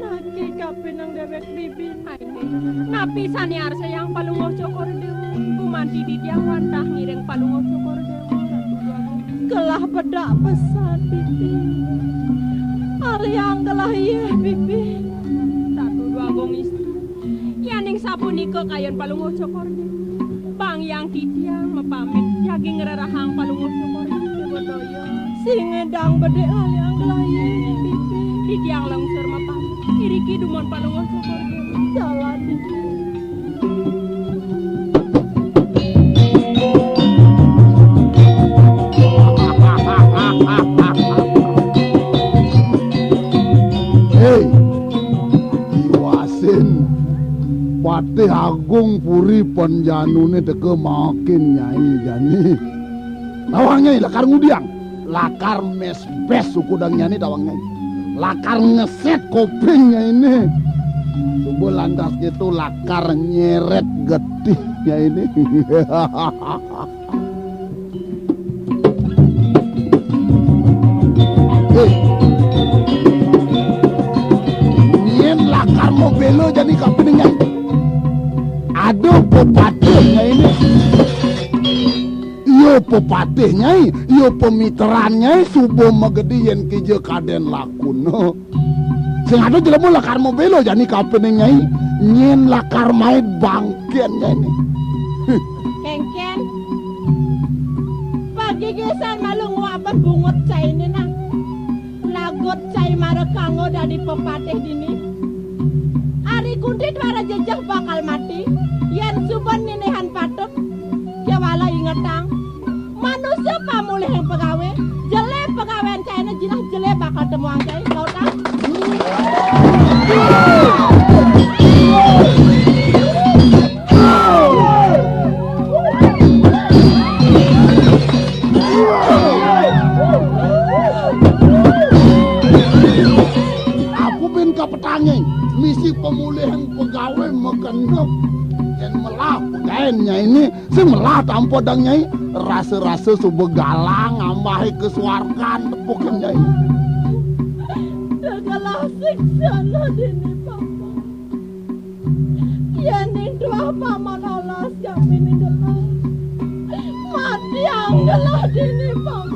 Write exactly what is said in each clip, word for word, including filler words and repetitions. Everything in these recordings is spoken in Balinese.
Naki kapining déwék bibi. Napi sané arsayang Palungguh Cokor Déwa? Gumanti titiang wantah ngiring Palungguh Cokor Déwa, Ratu Déwa Agung. Gelah bedak pesan, bibi. Aryang gelah yéh, bibi. Ratu Déwa Agung Istri. Yaning sapunika kayun Palungguh Cokor Déwa. Bang yang titiang mapamit, jagi ngrerehang Palungguh Cokor Déwa Daya. Sing ngedang bedik layang laying, bibi. Titiang lungsur mapamit. Iriki dumun Palungguh Cokor Déwa. Jalan, bibi. Héi, iwasin Patih Agung Puri Panjanuné teka makin Nyai jani. Tawang Nyai lakar ngudiang, lakar mésbés suku dang Nyainé tawang Nyai. Lakar ngeset kuping Nyainé. Suba lantas kéto lakar nyeret getih Nyainé. Héi. Nyén lakar mabéla jani kapining Nyai? Ada pepatih Nyainé. Iya pepatih Nyai, iya pemitran Nyai, suba magedi yén kija kadén lakuna. Sing ada jelema lakar mabéla jani kapining Nyai, nyén lakar maid bangkén Nyainé. Kénkén. Pagigisan malu nguapan bungut cainé nah. Lagut cai mara kanggo dadi pepatih dini. Ari Kunti Dwara jejeh bakal mati, yén suba ninihan patut, kéwala ingetang. Manusa pamulihing pegawé, jelé pegawén cainé jinah jelé bakal temuang cai, lautang. Apa bin kapetangé, misi pamulihing pegawé magenduk. Yén melah pegaén Nyainé, sing melah tampa dang Nyai, rasa-rasa suba galang ngambahi kasuargan tepukang Nyai. Tegelah siksana dini, Paman. Yéning tuah Paman olas kapining gelah, matiang gelah dini, Paman.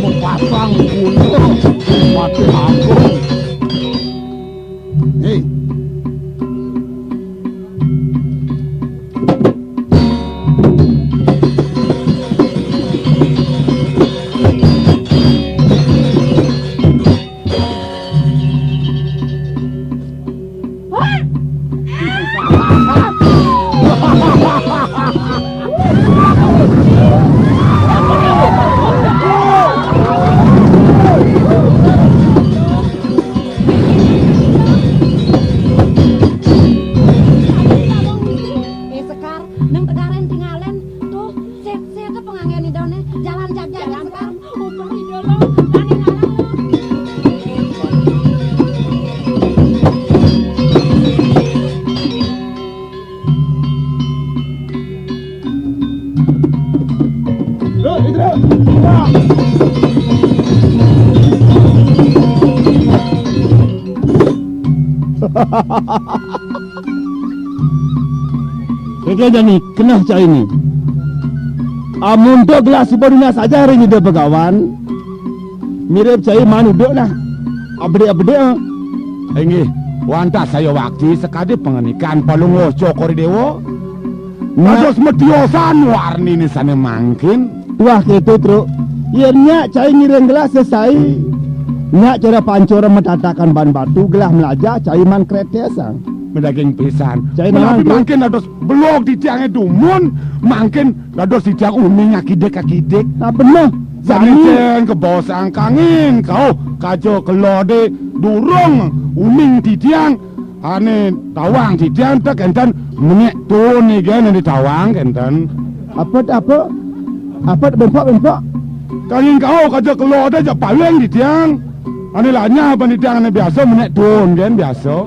Mapasang guna mati aku. Héi. Eh, Sekar, nang tegarén tingalén, tuh, sét, sét, panganggen idané, jalan jajan, jalan, Sekar. Upung ida lo, ané ngalang lo. Kéto jani keneh cainé. Amun to gelah suba nunas ajah ring Ida Begawan, mirib cai maan uduk nah. Abedik-abedik, ah. Inggih, wantah saya wakti sakadi pangandikan Palungguh Cokor Déwa. Nah. Dados matiosan warniné sané mangkin. Tuah kéto, Truk. Yén nyak cai ngiring gelah sesai, nyak cara pancora matatakan ban batu, gelah mlajah cai maan kretes, ah. Madaging pisan. Cai napi mangkin dados belog titiange dumun, mangkin dados titiang uning akidik-akidik. Nah, beneh. Jani cen kebaos angkangin, kauh kaja kelode durung uning titiang, ane tawang titiang tek enten menyek tun ige ane tawang kenten. Apa, apa? Apa bempok, bempok? Kangin kauh kaja kelode jak paling titiang. Ane lanyah ban titiang ane biasa menek tun, gen biasa.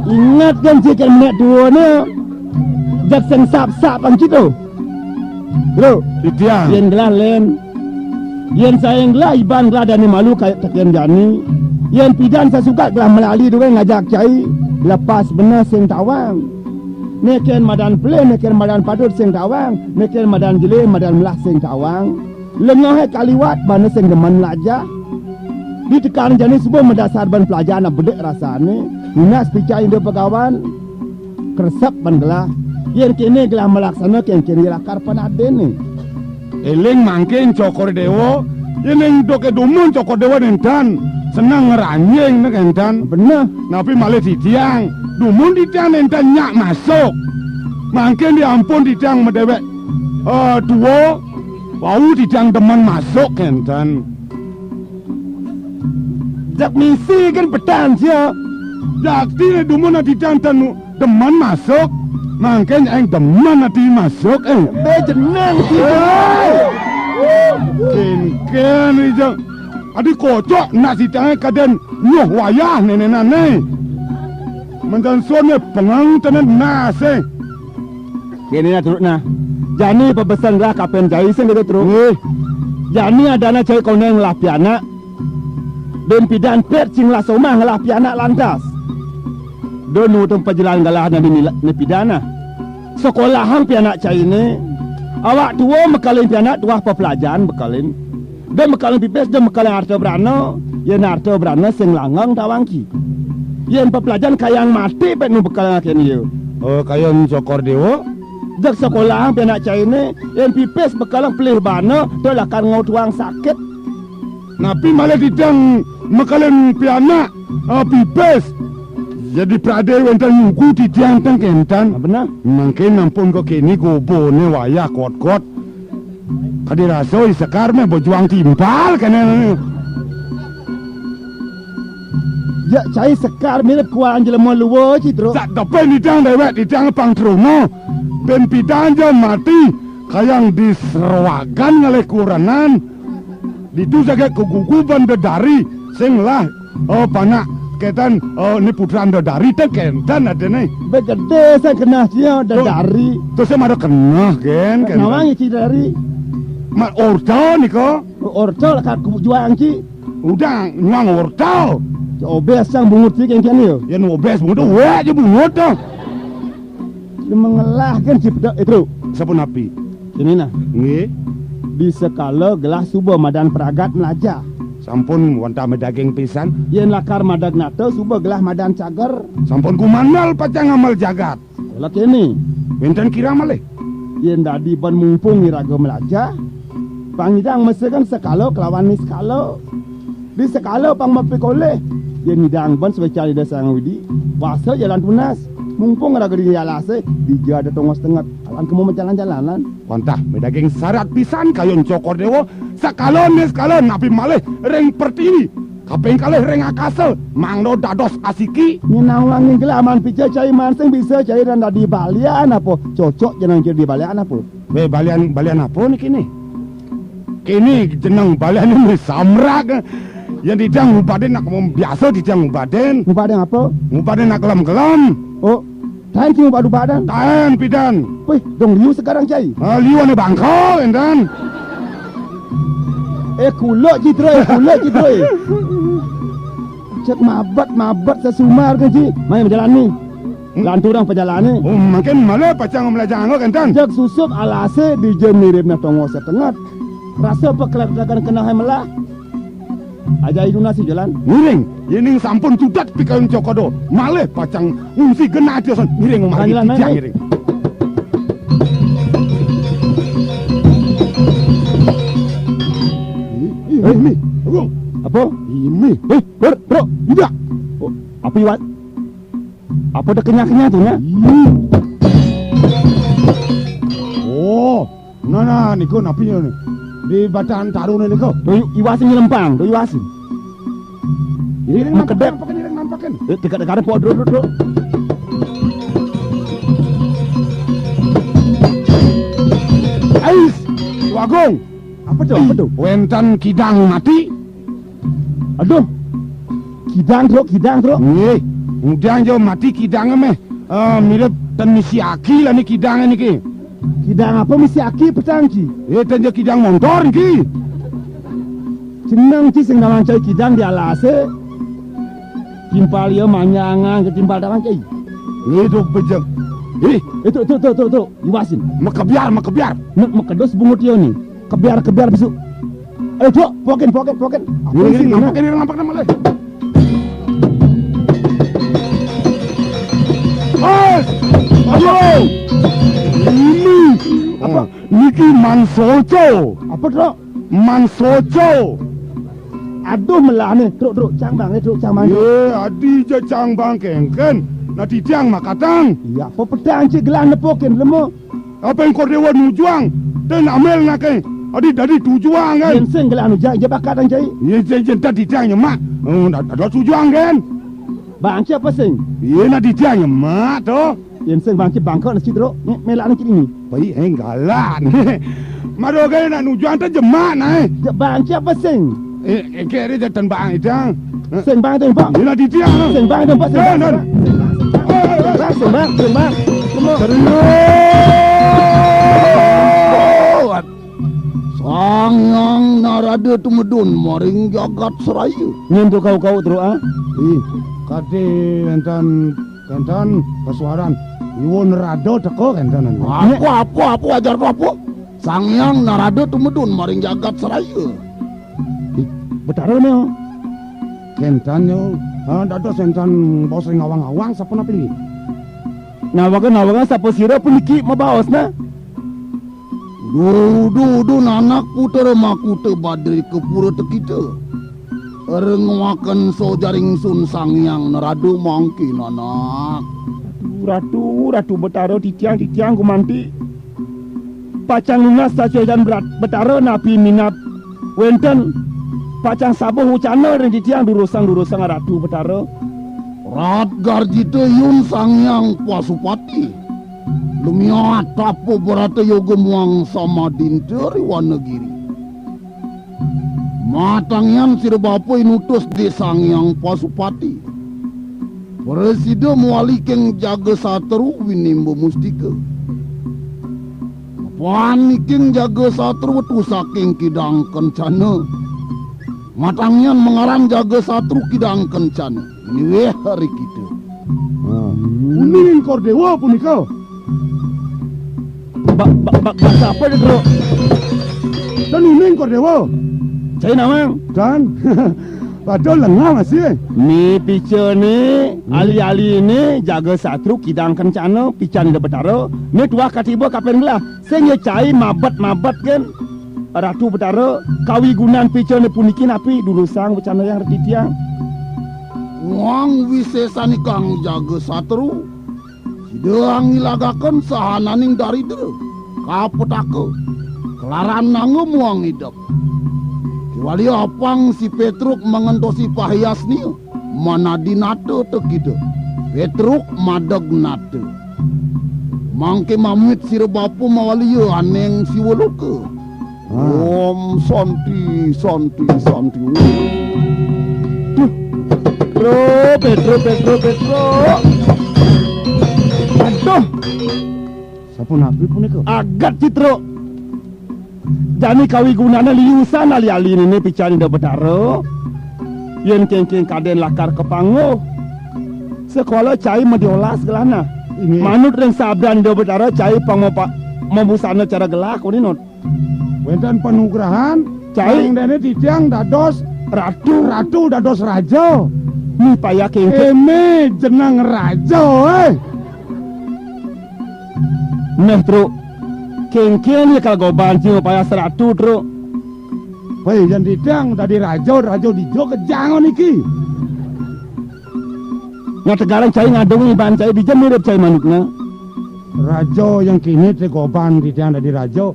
Ingat kan, jika menek tun ne, jak sing sap-sap kan gitu. Bro, titiang. Yen gelah len. Yen saeng gelah iban gelah dane malu kaya teken jani. Yen pidan sasukat gelah melali duwe ngajak cai, lepas beneh sing tawang. Neken madan pelih, neken madan padut sing tawang, neken madan jelih, madan melah sing tawang. Lengohe kaliwat bana sing demen lajah. Ditekan jani suba madasar ban pelajaran bedek rasane. Nunas picai inda pegawan. Kresep ban gelah. Yen kene gelah malaksana ken kene lakar panadene. Eling mangkin Cokor Dewa, yen ing doke dumun Cokor Dewa nentan seneng ngranjing ne kentan. Beneh. Napi malih titiang? Dumun titiang nentan nyak masuk. Mangkin diampun titiang madewek, eh, tua, wau titiang demen masuk kentan. Jak misi kan petan sia. Jakti ne dumun ati titiang tan demen masuk. Mangkin eng demen ati masuk, eh. Be jeneng si. Ken ken ija. Adi kocok nak si tangan kaden nyuh wayah nenenan ne. Mentan sone pengang tenen nase. Kene nah, Truk, nah. Jani pabesen gelah kapen cai sing kete, Truk. Nggih. Jani adana cai koneng ngelah pianak. Ben pidan pet sing ngelah somah ngelah pianak lantas. Do nutung pajalan galah nadi nila-, ni pidan nah. Sekolahang pianak caine. Awak tua mekalin pianak tuah pepelajaran bekalin. Da mekalin pipis, da mekalin harta brana, yen harta brana sing langgeng tawang ki. Yen pepelajaran kayang mati pet nu bekal ngaken iya. Oh, kayang Cokor Dewa? Jak sekolah pianak caine, yen pipis bekal pelih bana, da lakar ngau tuang sakit. Napi malih titiang mekalin pianak, eh, pipis? Jadi prade wenten ngugu titiang teng kentan. Ah, beneh. Mangkin ampun kok kini gobone wayah kot-kot. Kadi rasa i Sekar meh bejuang timpal kene. Ya, cai Sekar mirip kuan jelema lua, ci, Truk. Sak depen titiang dewek, titiang pang truna. Ben pidan ja mati, kayang diserowagan ngalih kurenan. Ditu jagat keguguban dedari, sing lah, oh, panak ketan, oh, ni putran dedari te kentan adene. Begede sing kenah cia dedari. Terus sing ada kenah, gen, kentan. Nawang ci dedari. Mat orta nika. Orta lah kat kubuk juang ci. Udah nyuang orta. Ci obes sang bungut ci kengken yo. Ya nu obes bungut, wek je bungut dah. Mengelah kan ci pedak itu. Sampun api? Kene nah. Nggih. Di sekala gelah suba madan pragat melajah. Sampun wantah madaging pisan. Yen lakar madag nata suba gelah madan cager. Sampun kumandal pacang amal jagat. Lah kene. Wenten kirang malih. Yen dadi ban mumpung iraga melajah, pang nyidang mesti kan sekala kelawan niskala. Di sekala pang mapikolih. Yen nyidang ban sewecan Ida Sang Widi, wasa jalan tunas. Mumpung raga di alase, dija ada tongos tenget. Alan kemu majalan-jalanan. Wantah, madaging sarat pisan kayun Cokor Dewa, sakala niskala napi malih ring pertiwi, kaping kalih ring akasa, mangda dados asiki. Nyenang wangi gelaman pica cai mansing bisa cai dan dadi balian apa? Cocok jeneng cai di balian apa? Weh, balian, balian apa niki nih? Kini jeneng balian ini samrak. Yang titiang ngubaden nak ngomong biasa titiang ngubaden. Ngubaden apa? Ngubaden nak kelem-kelem. Oh, taen ki ngubad-ubadan. Taen pidan. Wih, dong liu sekarang cai. Ah, liu ane bangkal endan. Eh, kuluk ci, Troy, kuluk ci, Troy. Cek mabet, mabet sesumar ke ci. Mai majalan ni. Hmm. Lanturang pajalane. Oh, mangkin malih pacang melajah anggo kenten. Cek susup alase dija miripna tongos setenget. Rasa pekelek-kelekan kenah melah. Aja itu nasi jalan. Ngiring, yening sampun tudat pikayun Cokor Dewa. Malih pacang ngungsi genah tiosan. Ngiring, umah. Jalan, jalan, titiang main, ngiring. Eh, mi, Agung. Apa? Ini. Eh, Bro, Bro. Tidak. Oh, apa iwat? Apa dah kenyang-kenyang tu, nya? Ih. Oh, nah, nah, niku napi ni? Di batang taruh ni niku. Tu iwasin nyelempang, tu iwasin. Ini yang nampakin, nampakin, ini yang nampakin. Eh, dekat-dekat pok dulu, dulu, dulu. Ais, Wagung. Apa tu? Apa tu? Wénten kidang mati. Aduh. Kidang, Truk, kidang, Truk. Nggih. Ngudiang ja mati kidangé méh. Eh, mirip ten misi aki lah ni kidangé niki. Kidang apa misi aki petang ki? Eh, ten ja kidang montor niki. Jeneng ki sing nawang cai kidang di alasé. Timpal ya manyangan ke timpal tawang cai. Eh, itu bejeng. Eh, itu, itu, itu, itu, itu. Iwasin. Makebiar, makebiar. Nek makedos bungut ya ni. Kebiar, kebiar besuk. Ayo, Dok, pokin, pokin, pokin. Ini, ini, nampakin, ini nampakin malih. Hei! Aduh! Ini apa? Niki Man Soco. Apa, Dok? Man Soco. Aduh, melah nih, Truk, Truk, cang bang, Truk, cang bang. Ye, adi ja cang bang kéngkén. Nah, titiang makatang. Iya, apa petang cik gelah nepukin lemu. Apa yang kor déwa nujuang? Ten amel naké. Adi dadi tujuang kan? Yén sing gelah nujuang, ja bakatang cai. Iya, jen, jen, tadi tiang nyemak. Oh, dah, dah tujuang kan? Bangci apa sing? Iya, nah titiang nyemak to. Yén sing bangci bangka nasi Truk. Nih, melak nasi ini. Baik, eh, galak. Maro kayak nak nujuang ten jemak nah. Ja bangci apa sing? Eh, eh, kere jatan bang itu. Sing bang itu, Pak. Ini di dia. Sing bang itu, Pak. Sing bang. Dan, dan. Sing bang, sing bang. Serius. Sang Hyang Narada tumedun maring jagat seraya. Nyen tu kau-kau terus, ah? Ih, kade wénten, wénten pasuaran. Iwun rada teka kénten. Apa, apa, apa, ajar apa? Sang Hyang Narada tumedun maring jagat seraya. Ih, Betara né. Kénten yo. Ha, dados énten baos ring awang-awang sapa napi? Nawang-nawang sapa sira puniki mabaosna? Duh, duh, duh, nanak putra makuta badri ka pura tekita. Renguaken sajaring sun Sang Hyang Narada mangkin anak. Ratu, Ratu Betara, titiang, titiang gumanti. Pacang nunas sajajan berat-, Betara napi minab wénten pacang sabuh wacana ring titiang durusang-durusang Ratu Betara. Rat garjita yun Sang Hyang Pasupati. Lumiat tapa brata yoga muang samadinta ri Wanagiri. Matangian sira bapa inutus di Sang Hyang Pasupati. Prasida mawali king jaga satru winimba mustika. Pan iking jaga satru wetu saking kidang kencana. Matangian mangaran jaga satru kidang kencana. Niwih hari kita. Nah, uning Kor Déwa punika. Bak, bak, bak, bak sapa dia, Bro? Dan uning Kor Déwa. Cai nawang. Dan padahal lengah masih. Ni pica ni, ali-ali ni jaga satru kidang kencana, pican Ida Betara. Ni tuah katiba kapin gelah. Sing ya cai mabet-mabet kan. Ratu Betara, kawigunan pica ni puniki napi durusang wacana yang reti tiang. Wang wisesanikang jaga satru. Sida angilagaken sahananing daridra, kapetaka, kelaran nangga muang idep. Kiwali apang si Petruk mangentosi pahiasnia, manadi nata tekida. Petruk madeg nata. Mangke mamit sira bapa mawali ya aneng siwa loka. Ah. Om Santi, Santi, Santi. Duh. Bro, Petro, Petro, Petro. Aduh. Sapunapi punika? Agat Citro. Jani kawigunana liusan ali-ali nini pican Ida Betara. Yen kengkeng kaden lakar kapanguh. Sekolah cai madiolas gelana. Inggih. Manut ring sabdan Ida Betara cai pang mapa-, mabusana cara gelah kuninut. Wénten panugrahan, cai. Sareng déné titiang dados ratu, ratu dados raja. Ni payah kéngkén. Émé jeneng raja, éh. Méh, Truk. Kéngkén ya kal goban cai payah saratu, Truk. Pé, yén titiang dadi raja, raja dija kejang niki. Ngategarang cai ngadung iban cai dija mirip cai manukna. Raja yang kini té goban titiang dadi raja.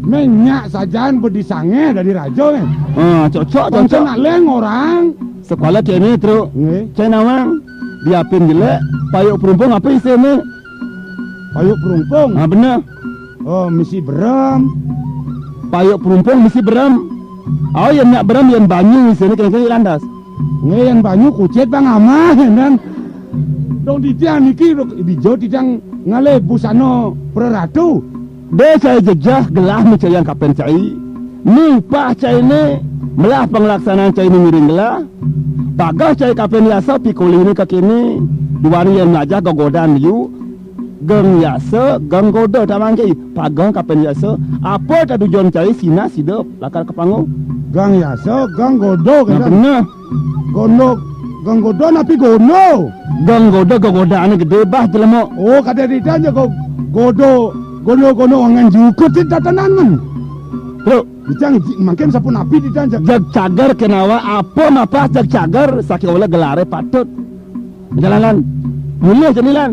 Mé nyak sajan bedi sangé dadi raja, mé. Ah, cocok, Bangsa cocok. Nak leng orang. Sekolah kene, Tru. Nggih. Cai nawang. Diapin jelek, payuk perumpung apa isine? Payuk perumpung. Ah, bener. Oh, misi berem. Payuk perumpung misi berem. Oh, yén nyak berem, yén banyu isine kene-kene landas. Nggih, yén banyu kucit bang amah, dan dong titiang niki dok dija titiang ngalih busana praratu. Dé cai jejeh gelah micayang kapen cai. Ni upah cainé melah panglaksanaan cainé ngiring gelah. Pageh cai kapen yasa pikolihné ka kéné. Duaning yén mlajah gegodan liu. Geng yasa, geng goda tamang cai. Pageh kapen yasa. Apa tatujon cai sinah sida lakar ka panggung? Geng yasa, geng goda, nah, kénten. Bener. Gondo, geng goda napi gondo? Geng goda gegodané gedé bah jelema. Oh, kadé titiang ja go-, goda, gondo, gondo wangen jukut ti tatanan men. Tru. Titiang ji-, mangkin sapunapi titiang ja. Jeg cager kénawa apa mapah jeg cager saking oleh gelaré patut. Jalanan. Mulih jenilan.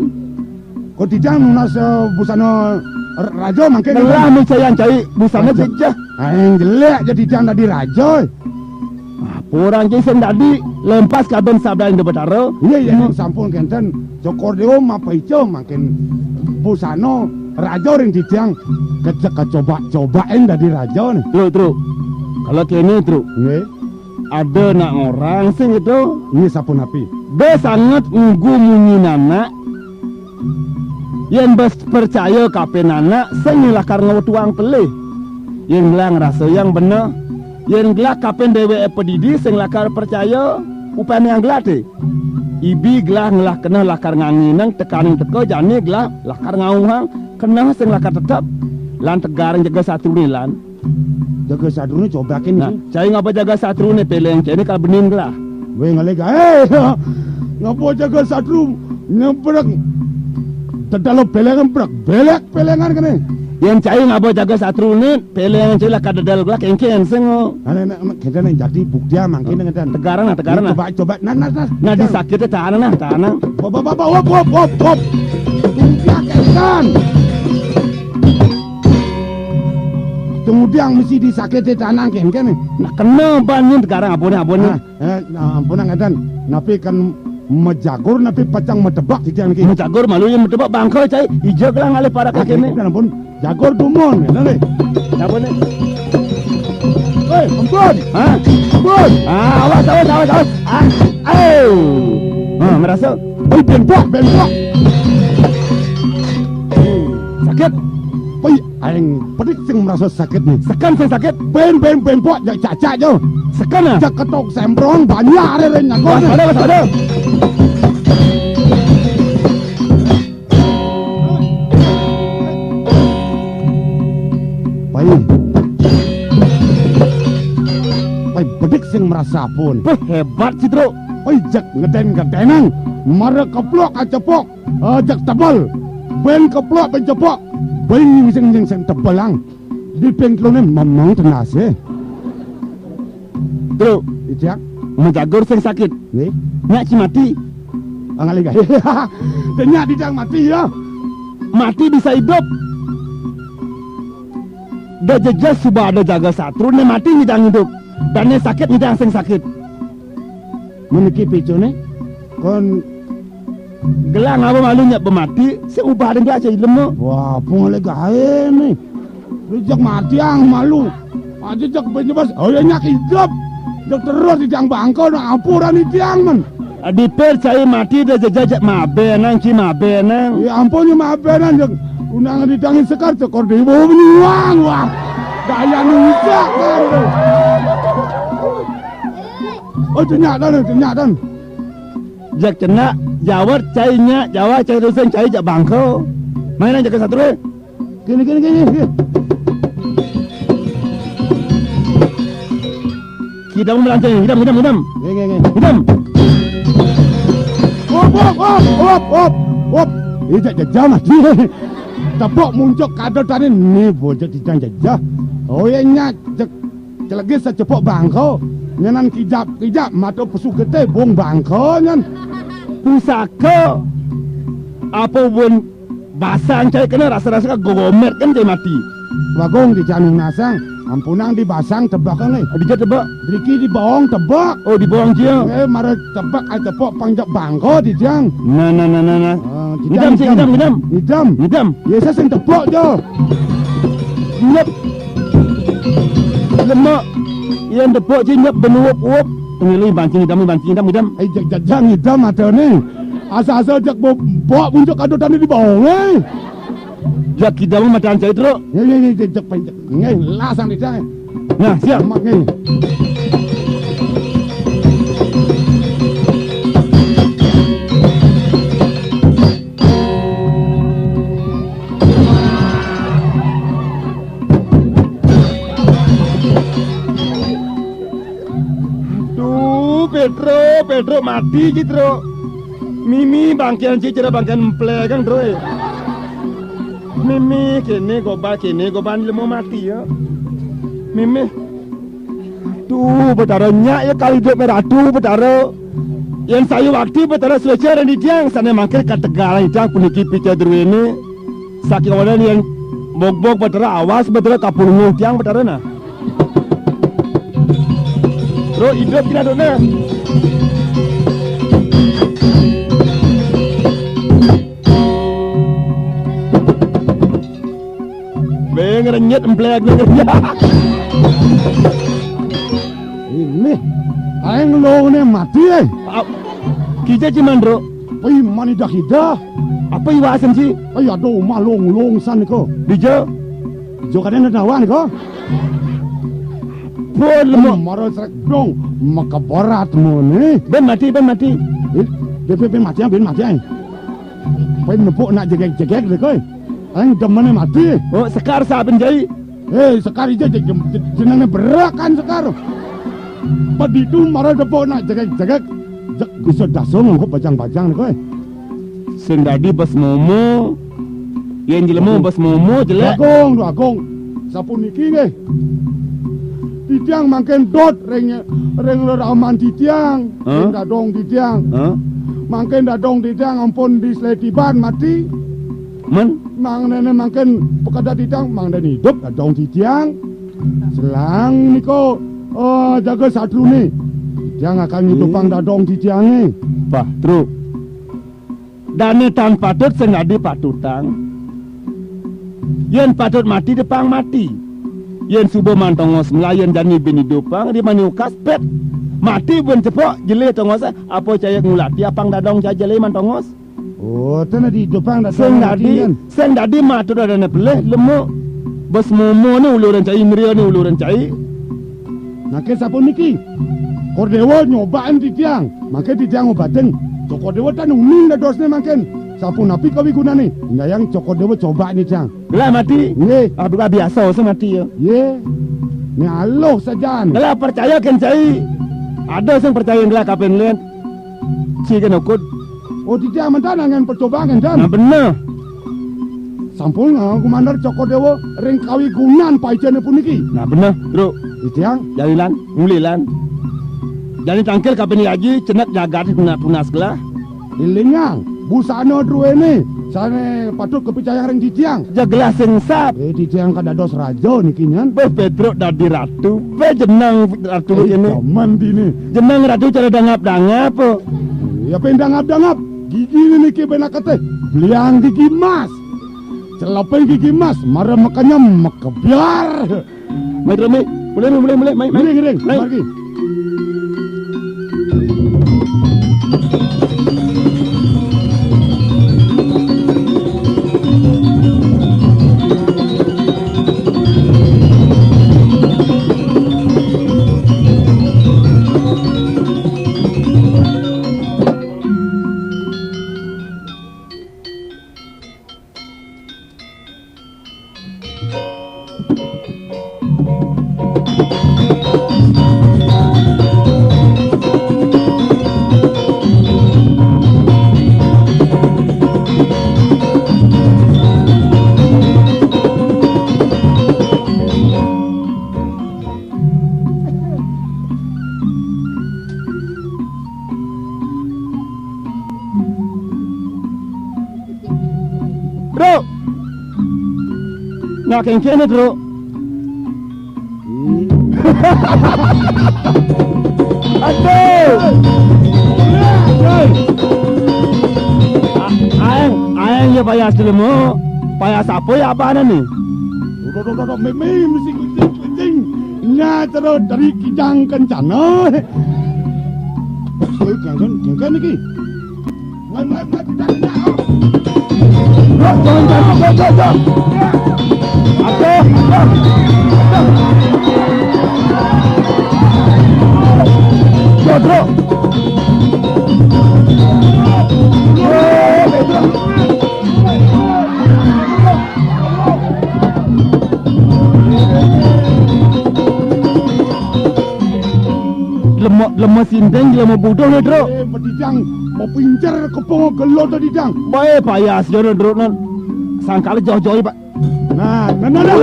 Kok titiang nunas, eh, busana r-, raja mangkin. Telah micayang cai busana raja. Jejeh. Aing jelek ja titiang dadi raja. Apa orang cai sing dadi lempas kaben sabda Ida Betara? Iya, iya, hmm. Sampun kénten. Cokor Dewa mapaica mangkin busana raja ring titiang. Kecek kacoba-cobain dadi raja nih. Tru, Tru. Kalau kéné, Tru. Nggih. Ada nak orang sing itu. Nggih, sapunapi? Dé sanget ngugu munyin anak. Yén bes percaya kapen anak, sing lakar ngwetuang pelih. Yén gelah ngrasayang bener. Yén gelah kapen déwéké padidi, sing lakar percaya upami gelah té. Ibi gelah ngelah keneh lakar nganginang tekaning teka jani gelah lakar ngauhang keneh sing lakar tetep. Lan tegarang jaga satruné lan. Jaga satruné cobakin. Nah, itu. Cai ngaba jaga satruné peleng cainé kal benin gelah. Wé ngalih gaé. Ngaba jaga satru nyebrek. Dedalo pelengan brek, belek pelengan kéné. Yén cai ngaba jaga satruné, pelengan cai lakar dedal gelah kéngkén sing. Nah, nah, nah, kénten yang jadi bukti mangkin kénten. Tegarang nah, tegarang nah. Coba, coba. Nah, nah, nah. Nah, disakiti tanah nah, tanah. Bapak, bapak, hop, hop, hop, hop. Tunggu kénten. Tunggu diang mesti disakiti tanah kéngkén. Nah, kena ban nyén tegarang aboné, aboné. Nah, eh, nah, ampun ngéten. Napi kan majagur napi pacang matebak titiang niki. Majagur malu yén matebak bangka cai. Ija gelah ngalih parak kéné. Nah, ampun. Jagur dumun, ngéten nggih. Sampun, nih. Hei, ampun. Hah? Ampun. Ah, awas, awas, awas, awas. Ah, ayo. Ah, merasa. Hei, bengkok, bengkok. Sakit. Hei, aing pedik sing merasa sakit nih. Sekan sing sakit. Ben, ben, bengkok, jak cacak jo. Sekan ah. Jak ketok semprong, banyak ada yang nyakon. Waspada, waspada. Pai. Pai bedik sing merasa pun. Beuh, hebat, Cidro. Pai jak ngeden-ngedenang. Mara keplok acepok. Eh, jak tebel. Ben keplok, ben cepok. Ben sing, sing, sing tebelang. Di pengklone memang tenas, eh. Tru. Ijak. Majagur sing sakit. Nggih. Nyak ci mati. Angali gaé. Denyak didang mati ya. Mati bisa idup. Da jejes suba ada jaga satru, né mati nyidang idup. Dan né sakit nyidang sing sakit. Meniki picune kon gelang apa malu nyak bemati, sing ubah deng aja ilmu. Wah, pun oleh gaé nih. Rejek mati ang malu. Aja cek penyebas, oh ya nyak idup. Cek terus di tiang bangko, nah ampuran di tiang men. Dipercaya mati dah jejak mabenang, ci mabenang. Ya ampun, ya mabenang, cek. Undangan di tiang sekar, cekor di bawah benuang, wah. Daya nunjak, kan. Oh, cenyak dan, cenyak dan. Jak cenak, jawat cai nyak, jawat cai ruseng, cai jak bangko. Main aja ke satu, eh. Kini, kini, kini, kini. Kita mau melantai, hidam, hidam, hidam. Nggih, nggih, nggih. Hidam. Op, op, op, op, op, op. Ijak jejah, Mas. Tepuk muncuk kadal tadi. Nih, bocah tijang jejah. Oh, iya, nyak. Cek. Lagi sacepok bangko, nyanan kijap-kijap, mata pesugete bong bangko nyan. Pusaka. Apa ubun basang cai kena rasa-rasa ka gogomet kan cai mati. Bagong di janung nasang, ampunang di basang tebak kan, eh. Di ja tebak. Driki di bawang tebak. Oh, di bawang cia. Eh, mara tebak ai tepok pangjak bangko di jang. Nah, nah, nah, nah, nah. Ah, di Ngidam jang, sih, ngidam. Ngidam, ngidam. Ngidam. Ngidam. Ya, saya sing tepok jo. Nyep. Lemak. Yang tepok je nyep benuup-uup. Ngeli bancing ngidam, bancing ngidam, ngidam. Eh, jak, jak, jak ngidam ada ni. Asa-asa jak bo-, bawa puncak kado tadi di bawang, eh. Jak ngidam mata ancai teruk. Ya, ya, ya, jak, jak, jak. Ngai, lasang di jang. Nah, siap. Mak ngai. Duh, Pedro, Pedro mati ji, Tro. Mimi bangkian ji, cara bangkian emplegang, Tro, eh. Mimi, kene goba, kene goba, lemo mati, ya. Mimi. Duh, Betara nyak ya kali hidup merah tu, Betara. Yang saya waktu, Betara, selesai dan di tiang, sana mangkir kategalan tiang puniki pica druene. Saking wadah yang bog-bog Betara, awas Betara kapulungu tiang Betara nah. Bro, hidup tidak dona. Beng renyet emplek beng renyet. Ini, aing lo ne mati, eh. Kija ciman, Bro. Pai mani dah ida. Apa iwasan ci? Ai aduh, mah long-long san ko. Dija. Jo kadang ada dawan ko. Pun lemo. Mara srek dong, maka berat mo ni. Ben mati, ben mati. Eh, ben, ben, ben mati, ben mati. Pai nepuk nak jegek-jegek deh koi. Aing demene mati. Oh, Sekar sa ben jai. Eh, Sekar ija jenenge berakan Sekar. Peditu mara nepuk nak jegek-jegek. Jek bisa dasung nganggo bajang-bajang ni koi. Sing dadi bes momo, yen jelema bes momo jelek. Agung, Duh Agung. Sapuniki nggih. Titiang mangkin dot ring, ring leraman titiang, ring dadong titiang. Hah? Mangkin dadong titiang ampun disletiban mati. Men? Mangdene mangkin pekeda titiang, mangdene idup dadong titiang. Selang niko, eh, jaga satrune. Titiang akan ngidupang dadong titiange. Pah, truk. Dane tan patut sing dadi patutang. Yen patut mati, depang mati. Yen suba mantongos melayan jani bin idupang, di mani ukas pet. Mati ben cepok, jele tongos, apa caya ngulati apang dadong caya jele mantongos. Oh, tena di idupang dadong sing mati dadi, kan? Sing dadi mati dane pelih, lemu. Bes momo ni uluran cai, mria ni uluran cai. Nake sapuniki. Kor Dewa nyobain titiang. Mangke titiang ngobatin. Cokor Dewa tan uning dadosne mangken. Sapunapi kawigunane? Nyayang Cokor Dewa coba ni tiang. Gelah mati. Nggih. Ah, buka biasa sing mati ya. Ye. Ni aluh sajan. Gelah percaya ken cai. Ada sing percaya gelah kapen len. Ci ken ukud. Oh, titiang mentan angen percobaan ken tan. Nah, bener. Sampun, eh, Komander Cokor Dewa ring kawigunan paicene puniki. Nah, bener, Bro. Titiang. Jalilan, ngulilan. Jani tangkil kapan lagi, cenek jagat tunas-tunas gelah. Ilingang, busana druene, sane patut kepicayang ring titiang. Ja gelah sing sap. Eh, titiang kadados raja niki nyan. Beh, Pedro dadi ratu. Beh, jeneng ratu eh, ini. Jaman dini. Jeneng ratu cara dangap-dangap. Ya, pen dangap-dangap. Gigi niki pen aketeh. Beliang gigi emas. Celepin gigi emas, mara makenyem, makebiar. Mai, Rami. Mulai, mulai, mulai, mai, mai. Giring, giring, mai. Margi. Dak kéngkén, Truk. Aduh. A-, aéng, aéng ya payas jelema. Payas apa ya abané né? Duh, duh, duh, duh, mimi, misi kucing, kucing. Nya terus dari Kijang Kencana. Oi, kéngkén, kéngkén iki. Lema, lema sinding, lema buduh né, Truk. Eh, bedidang, mau pincer kepung gelut bedidang. Baé payas ya, Truk, nan. Sangkal joh-joh, Pak. Nah, nah, nah, nah.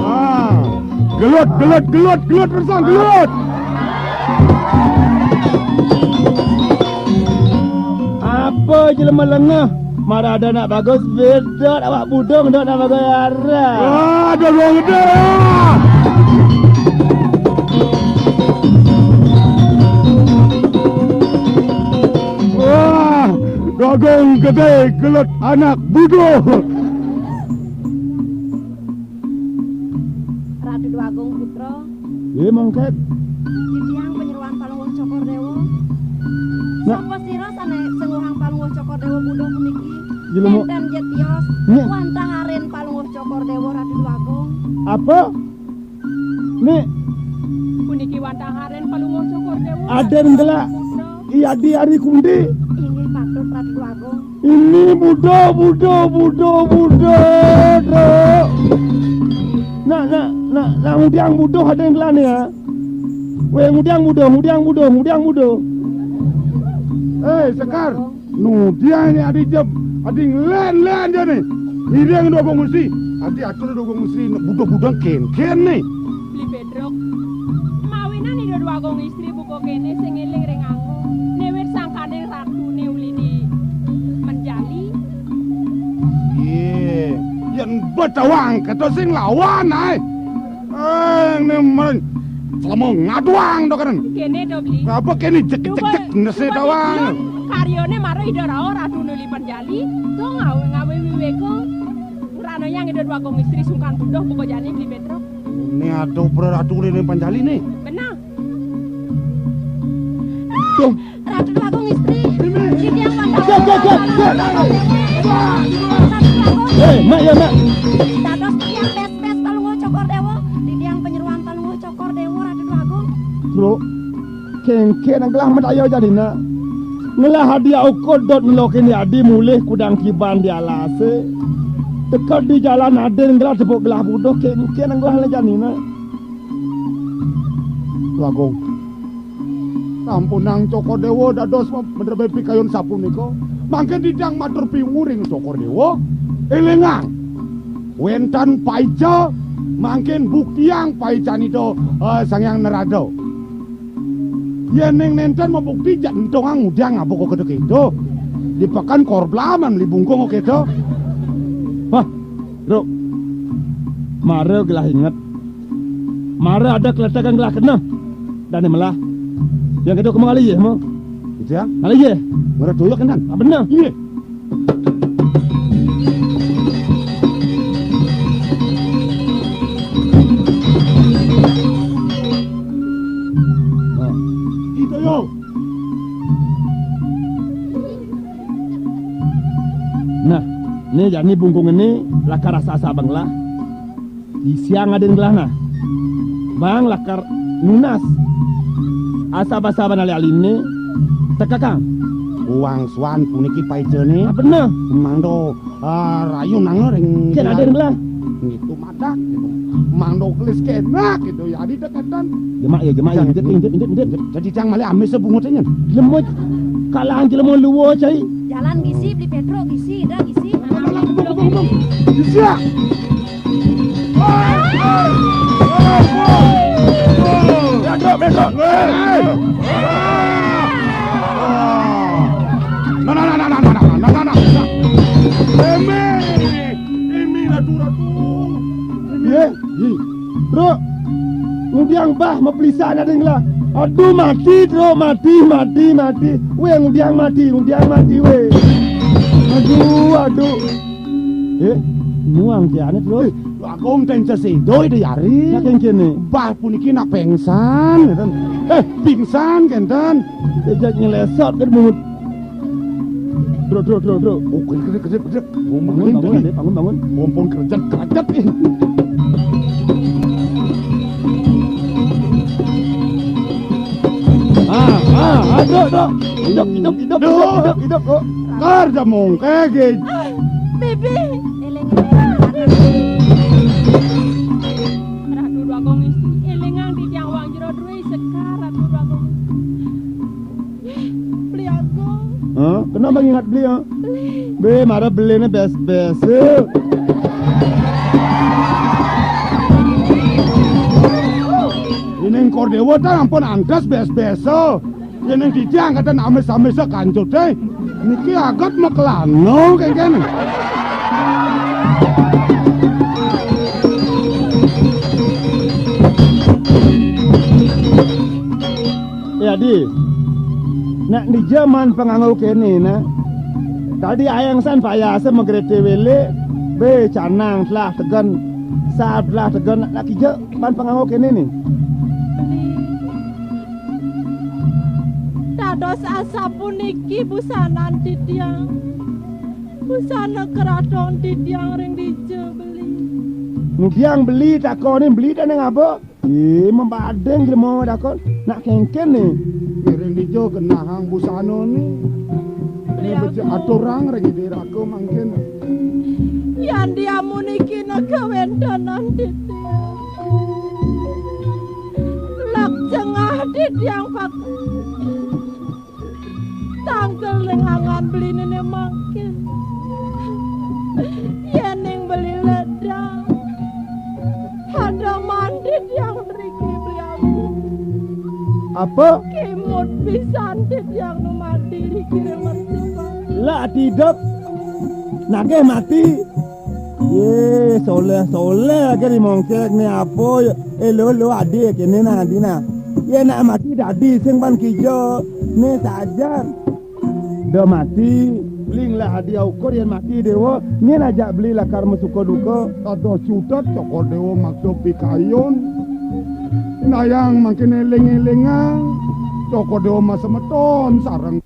Ah, gelut, gelut, gelut, gelut, Persang, gelut. Apa jelema lengeh? Mara ada nak bagus, bedot awak budong dot nak bagai arah. Wah, ada ruang gedé. Wah, dagang gedé gelut anak buduh. Ratu Déwa Agung Putra. Iya, mangkat. Titiang panyeroan Palungguh Cokor Déwa. Nah. Sapa sira sané sengguhang Palungguh Cokor Déwa buduh puniki? Jelema. Nénten ja tios, nya. Wantah arin Palungguh Cokor Déwa Ratu Déwa Agung. Apa? Né. Puniki wantah arin Palungguh Cokor Déwa. Aden Ratu Déwa Agung Putra. I adi ari kundi. Inggih patut Ratu Déwa Agung. Ini buduh, buduh, buduh, buduh, Truk. Nak, nak, nak, nak ngudiang buduh ada yang gelani, ya. Wéh, ngudiang buduh, ngudiang buduh, ngudiang buduh. Eh, Sekar, ngudiang né adi jep, adi ngelén-lén ja né. Ngiring Déwa Agung Istri. Adi atur Déwa Agung Istri, buduh-buduh kénkén né. Beli Pétruk. Mawinan Ida Déwa Agung Istri buka kéné sing éling ring anggo. Né wit sangkaning ratuné uli di menjali. Yé, yén betawang kéto sing lawan aé. Eh, né men selama ngaduang to kenen. Kéné to, Bli. Apa kéné jek, jek, jek, nesi tawang. Karyané mara Ida Ratu Ratuné uli menjali, to ngawi-ngawi wiwéka. Ranayang Ida Déwa Agung Istri sungkan buduh buka jani Beli Pétruk. Né aduh praratu uli panjali né. Benar. Tuh. Ratu Déwa Agung Istri. Ini. Titiang wantah. Cek, cek, cek, cek. Ratu Déwa Agung. Eh, Mak, ya, Mak. Dados titiang bes-bes Palungguh Cokor Déwa. Titiang panyeroan Palungguh Cokor Déwa, Ratu Déwa Agung. Truk. Kénkén gelah madaya janina. Ngelah adi aukud dot nelokin adi mulih kudang kiban di alasé. Teka di jalan adin gelah tepuk gelah buduh kénkén gelah janina. Déwa Agung. Sampunang Cokor Déwa dados madrebé pikayun sapunika. Mangkin titiang matur piwuring Cokor Déwa. Élingang. Wénten paica mangkin buktiang paicanita, eh, Sang Hyang Narada. Yéning nénten mabukti, jak entongang ngudiang ngaba kéto-kéto. Di peken korblaman meli bungkung kéto. Wah, Ruk. Mara gelah inget. Mara ada keletekan gelah kena. Dané melah. Yang kéto kema ngalih yéh, mo. Gitu ya? Ngalih yéh. Mara tuyuk kan? Ah, bener. Iya. Nah, itu yo. Nah, né jani bungkung né lakar asa-asa bang lah. Di siang adin gelah nah. Bang lakar nunas. Asa basa ban ali-aliné tekekang. Uang suan puniki paicané. Apa bener? Mangdo, ah, rayu nang ring. Kén adin gelah. Ngitu madak gitu. Mangdo kelis kénak gitu ya. Adi deketan. Jemak ya, jemak ya. Injet, injet, injet, injet. Jadi cang malih amis bungut ini. Lemut. Kalah jelema luwa, cai. Jalan gisi, Beli Pétruk gisi, dah gisi. Gisi ya. Truk. Ngudiang bah mapelisan ading lah. Aduh, mati, Truk, mati, mati, mati. Weh, ngudiang mati, ngudiang mati, weh. Aduh, aduh. Eh, nuang kiane, Truk. Agung ten sesida ida yari. Nak kengkene. Bah puniki nak pengsan, ngeten. Eh, pingsan kenten. Ejak nyelesat ke mungut. Truk, Truk, Truk, Truk. Oh, gedek, gedek, gedek, gedek. Oh, bangun, bangun, Adek, bangun, bangun. Mumpung kerja, kerja, eh. Ah, ah, ah, Truk, Truk. Hidup, hidup, hidup, hidup, hidup, hidup, Truk. Kar jamong kege. Ah, Bibi. Eling, eling. Ratu Dwagung Istri, elingang titiang wang jero drué sekar, Ratu Dwagung. Beli aku. Hah? Kenapa ngingat beli, ha? Beli. Be, mara beline bes-bes. Ining Kor Dewa ta ampun antes bes-bes. Yening titiang kata amis-amis kancut, eh. Niki agat makelano kengken. Ya, Di. Nek dija man panganggo kene, nah. Tadi ayang san payasa magrete wele, be canang telah tegen, sab telah tegen, nak kija man panganggo kene ni. Dados asapuniki busanan titiang. Busana keraton titiang ring dija beli. Ngudiang beli takone beli dane ngaba? Ih, mabading jlema dakon. Nak kengken ni. Ngiring dija genahang busana ni. Ini becik aturang ring ida raka mangkin. Yan diamuniki nak kawentenan titiang. Lak cengah titiang pak. Tangkil ning angan belinene mangkin. Yening beli ledang. Ada mandi tiang mriki beli aku. Apa? Kimut pisan titiang nu mati riki ring mercuka. Lah ati idup. Nagih mati. Ye, soleh-soleh ake di mongkek ne apa ya? Eh, lo, lo, adi kene nah, adi nah. Ye nak mati dadi sing pan kija. Ne sajan. Da mati, beli ngelah adi aukur yen mati dewa, nyen ajak beli lakar masuka duka. Dados cutet Cokor Dewa maksa pikayun. Nayang mangkin eling-elingang Cokor Dewa masemeton sareng